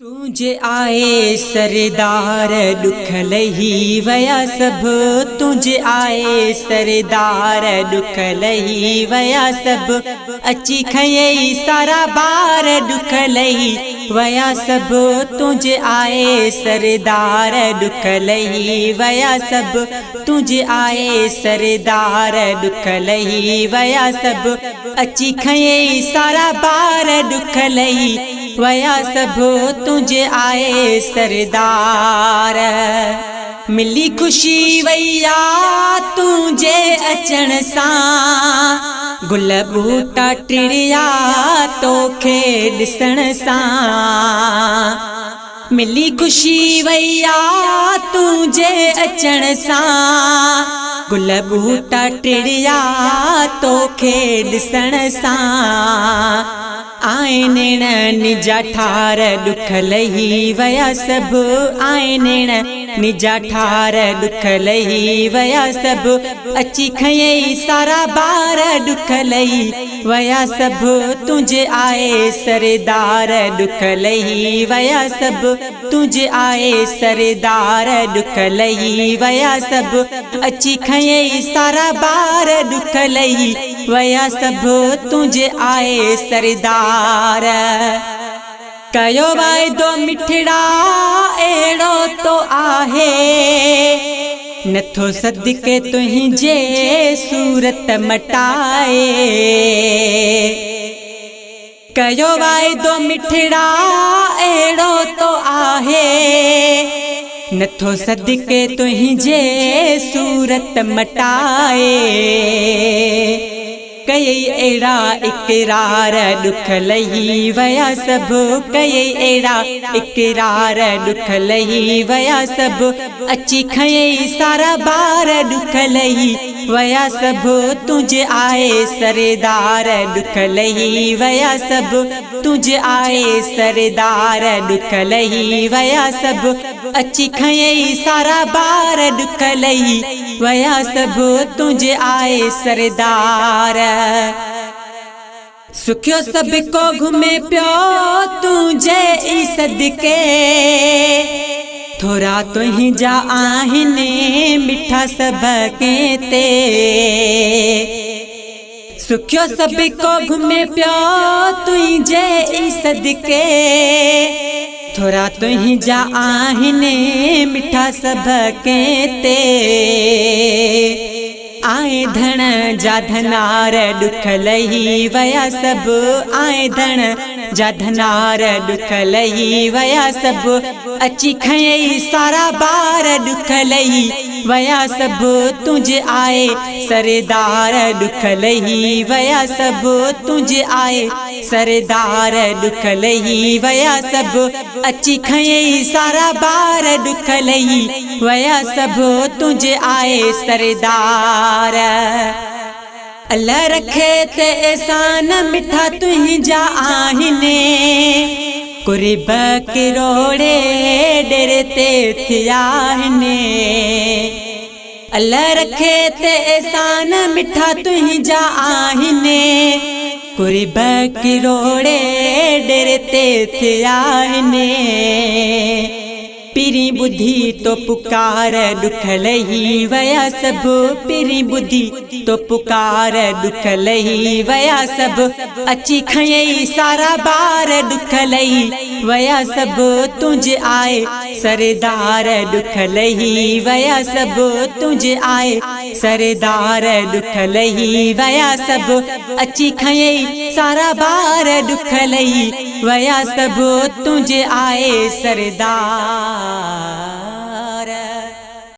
تنهنجي آئي سردار ڏک لهي ويا سڀ تنهنجي آئي سردار ڏک لهي ويا سڀ اچي کنيئي سارا بار ڏک لهي ويا سڀ تنهنجي آئي سردار ڏک لهي ويا سڀ تنهنجي آئي سردار ڏک لهي ويا سڀ اچي کنيئي سارا بار ڏک لهي ويا سڀ تنهنجي آئي سردار. ملي خوشي وئي آ تنهنجي اچڻ سان. گل ٻوٽا ٽڙيا توکي ڏسڻ سان. ملي خوشي وئي آ تنهنجي اچڻ سان. گل ٻوٽا ٽڙيا توکي ڏسڻ سان. آء نيڻ نجا ٺار ڏک لهي ويا سڀ آء نيڻ نجا ٺار ڏک لهي ويا سڀ اچي کنيئي سارا بار ڏک لهي ويا سڀ تنهنجي آء سردار ڏک لهي ويا سڀ تنهنجي آء سردار ڏک لهي ويا سڀ اچي کنيئي سارا بار ڏک لهي ويا سڀ تنهنجي آء سردار. ڪيو واعدو مٺڙا اهڙو تو آهي. نٿو صدقي تنهنجي صورت مٽائي. ڪيو واعدو مٺڙا اهڙو تو آهي. نٿو صدقي تنهنجي صورت مٽائي. ڪيئي اهڙا اقرار ڏک لهي ويا سڀ ڪيئي اهڙا اقرار ڏک لهي ويا سڀ اچي کنيئي سارا بار ڏک لهي ويا سڀ تنهنجي آء سردار ڏک لهي ويا سڀ تنهنجي آء سردار ڏک لهي ويا سڀ اچي کنيئي سارا بار ڏک لهي ويا سڀ تنهنجي آء سردار. سکيو سڀ ڪو گهمي پيو تنهنجي ئي صدقي ٿورا تنهنجا آهن مٺا سڀ ڪنهن تي. سکيو سڀ ڪو گهمي پيو تنهنجي ئي صدقي ٿورا تنهنجا آهن مٺا سڀ ڪنهن تي. آء ڌڻ جا ڌنار ڏک لهي ويا سڀ آء ڌڻ جا ڌنار ڏک لهي ويا سڀ اچي کنيئي سارا بار ڏک لهي ويا سڀ تنهنجي آء سردار ڏک لهي ويا سڀ تنهنجي آء سردار ڏک لهي ويا سڀ اچي کنيئي سارا بار ڏک لهي ويا سڀ تنهنجي آء سردار. الله رکي ته احسان مٺا تنهنجا آهن قرب ڪروڙي ڏيري تي ٿيا آهن. الله رکي ته احسان مٺا تنهنجا آهن قرب ڪروڙي ڏيري تي ٿيا آهن. پرين ٻڌي تو پڪار ڏک لهي ويا سڀ پرين ٻڌي تو پڪار ڏک لهي ويا سڀ اچي کنيئي سارا بار ڏک لهي ويا سڀ تنهنجي آء سردار ڏک لهي ويا سڀ تنهنجي آء سردار ڏک لهي ويا سڀ اچي کنيئي سارا بار ڏک لهي ويا سڀ تنهنجي آء سردار.